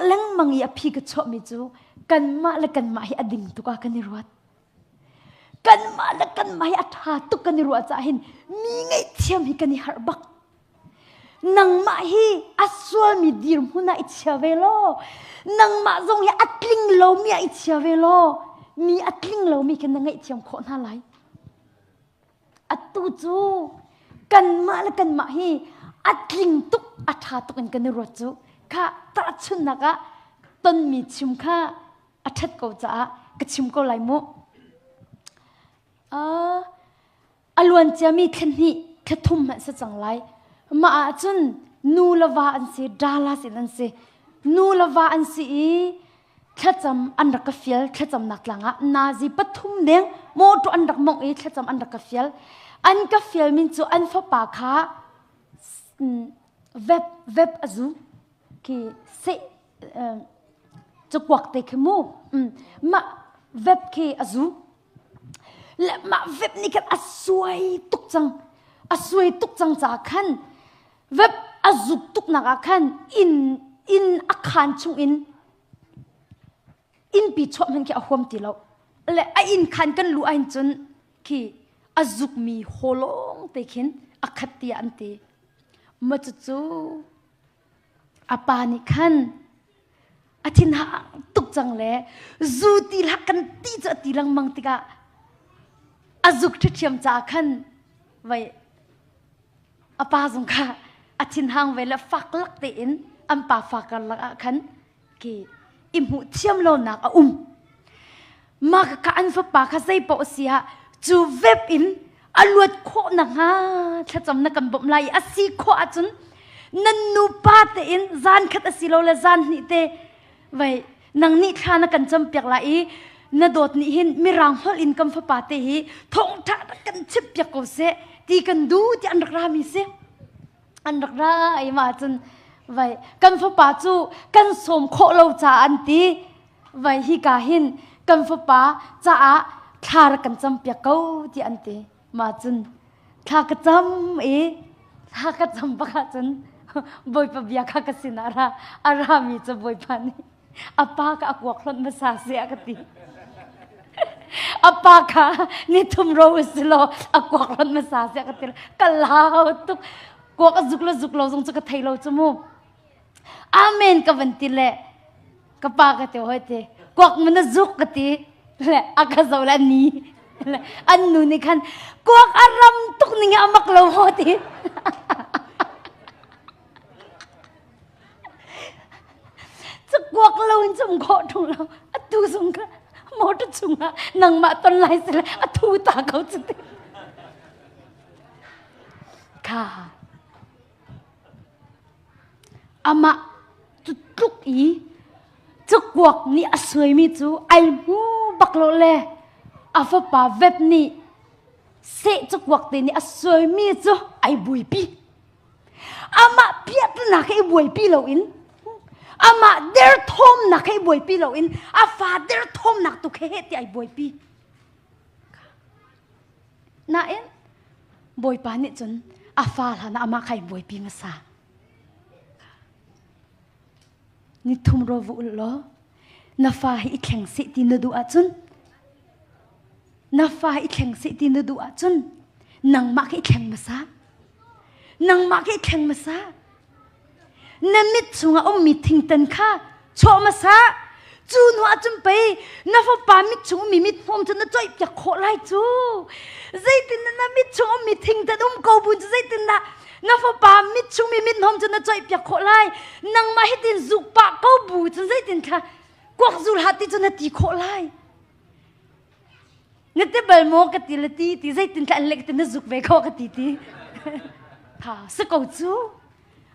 ruah lengmang i a phi ka chuahmi cu kanmah le kanmah hi a ding tuk ah kan i ruat. Kanmah le kanmah hi a ṭha tuk kan i ruah caah hin mi ngaihthiam hi kan i harh bak. Nangmah hi a sualmi dirhmun ah i chia ve law, nangmah zong hi a tling lomi ah i chia ve law, mi a tling lomi khin na ngaihthiam khawh hna lai. Atu cu kanmah le kanmah hi a tling tuk, a ṭha tuk in kan i ruat cu. Kha tahchunhnak ah tonmi chim kha a ṭhat ko caah ka chim ko lai mu. Uh, a luan ciami thla hnih, thla thum hmanh si cang lai. Mah ahcun nu le va an si, Dallas in an si. Nu le va an si i thlacam an rak ka fial thlacamnak tlang ah nazi pathum deng motor an rak mongh i thlacam an rak ka fial an ka fial min cu an fapa kha web web a zu khi se cakuak te khi mu mah web khi a zu le mah web nih khan a suai tuk cang a suai tuk cang ca khan Web a zuk tuknak ah khan inn inn a khaan chung in innpi chuah hmanh khi a huam ti lo. Le a inn khan kan luh ahhin cun khi a zukmi hawlawng te khin a khat tiah an ti. Ma cucu a pa nih khan a thinhang tuk cang le zu ti hlah kan ti cu a ti lengmang tikah a zuk ṭhiṭhiam caah khan vai A pa zong kha a thinhang ve le fak lak tein an pa fa karlak ah khan ki i hmuh thiam lonak a um. Mah ka an fapa kha zei paoh a si ah cu vep in a luat khawh nakhnga thlacam na kan bawmh lai i a si khawh ahcun nan nupa tein zan khat a si lo le zan hnih te vai nang nih thla na kan campiak lai i na dawt nih hin mirang holh in kan fapa te hi thawngṭha rak kan chimpiak ko seh ti kan duh ti an rak rami si an rak ra i mah cun vai kan fapa cu kan sawm khawh lo caah an ti vai hi ka hin kan fapa caah thla rak kan campiak ko ti an ti mah cun thla ka cam i thla ka cam bak ahcun Bawipa bia kha ka sinah ra a rami cu Bawipa nih a pa kha a kuak hlonh hmasa seh a ka ti. A pa kha ni thum ro si law a kuak hlonh hmasa seh a ka ti. Ka lau tuk. Kuak a zuk le zuk lo zong cu ka thei lo cu mu. Amen ka van ti le ka pa ka ti hoi ti kuak mun a zuk ka ti le a ka zo le ni le an nu nih khan kuak a ram tuk ning a mak lo ho ti cu kuak lo in cum khawh ṭung lo atu zung kha motor chungah nangmah ton lai si le a thu ta ko cu ti kha Amah cu tluk i cakuak nih a suaimi cu ai hmu bak lo le a fapa Vep nih seh cakuak te nih a suaimi cu ai buaipi. Amah piahtana kha i buaipi loin amah derthawmnak kha i buaipi loin a fa derthawmnak tu kha heh ti ai buaipi. Nain Bawipa nih cun a fa hlan ah amah kha i buaipi hmasa. Ni thum ro vu ul law na fa hi i thleng seh ti na duh ahcun na fa hi i thleng seh ti na duh ahcun nangmah khi i thleng hmasa. Nangmah khi i thleng hmasa. Na mit chungah ummi thingtan kha chuah hmasa. Cu hnu ahcun pei na fapa mit chung ummi mit hmawm cu na coihpiak khawh lai cu. Zeitin na mit chung ummi thingtan um ko bu cu zeitindah na fapa mit chungmi mit hnawm cu na coihpiak khawh lai. Nangmah hitin zuk pah ko bu cun zeitin thla kuak zul hlah ti cu na ti khawh lai. Na ti bal maw ka ti le ti ti zeitin thla an lek ti na zuk ve ko ka ti ti. Tha si ko cu.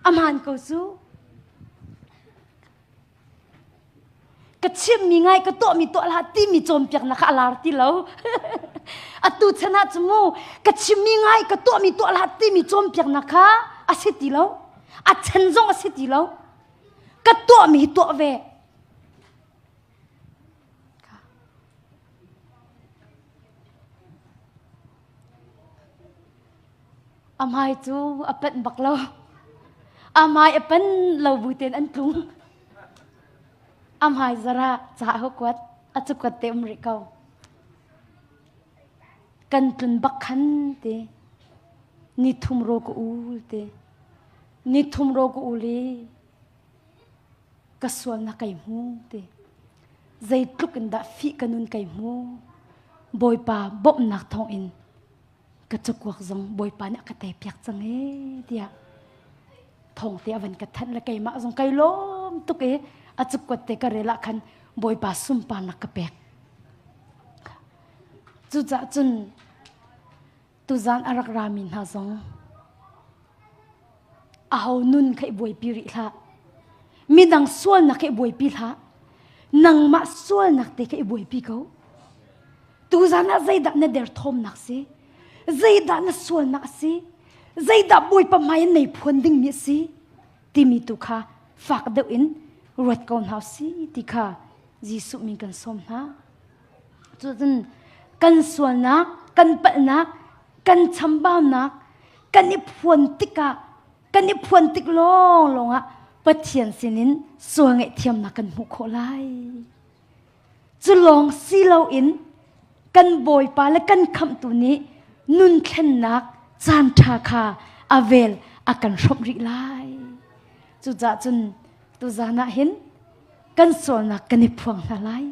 Aman ko cu. Ka chimmi ngai ka tuahmi tuah hlah timi cawnpiaknak kha a lar ti lo. Atu chan ah cu mu ka chimmi ngai ka tuahmi tuah hlah timi cawnpiaknak kha a si ti lo. A chan zong a si ti lo. Ka tuahmi hi tuah ve. A hmai cu a panh bak lo. A hmai a pan lo bu tein an tlung. A hmai zara ca a kuat a cukuat te um rih ko. Kan tlun bak khan te ni thum ro ka ul te ni thum ro ka ul i ka sualnak kai hmu te zeitluk in dah fih ka nun kai hmu Bawipa bawmhnak thawng in ka cakuak zong Bawipa nih a ka teipiak cang ee tiah thawng te a van ka thanh le keimah zong kai lawm tuk i a cukuat te ka rel ah khan Bawipa sunparnak ka pek. Cucaah cun tuzan a rak rami hna zong aho nun kha i buaipi rih hlah. Midang sualnak kha i buaipi hlah. Nangmah sualnak te kha i buaipi ko. Tuzan ah zeidah na derthawmnak si? Zeidah na sualnak a si? Zeidah Bawipa hmai in nei phuan dingmi a si? Timi tu kha fak deuh in ruat ko hna si ti kha Jesuh min kan sawm hna. Cun kan sualnak, kan palhnak, kan chambaunak, kan i phuan tikah kan i phuan tik lawnglawng ah Pathian sinin sual ngaihthiamnak kan hmuh khawh lai. Cu lawng si loin kan Bawipa le kan Khamhtu nih nun thlennak caanṭha kha a vel a kan hrawmh rih lai. Cucaah cun tuzan ah hin kan sualnak kan i phuang hna lai.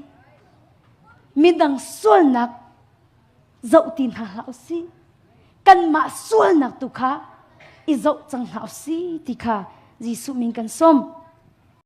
Midang sualnak zoh ti hna hlah usih. Kanmah sualnak tu kha i zoh cang hna usih ti kha Jesuh min kan sawm.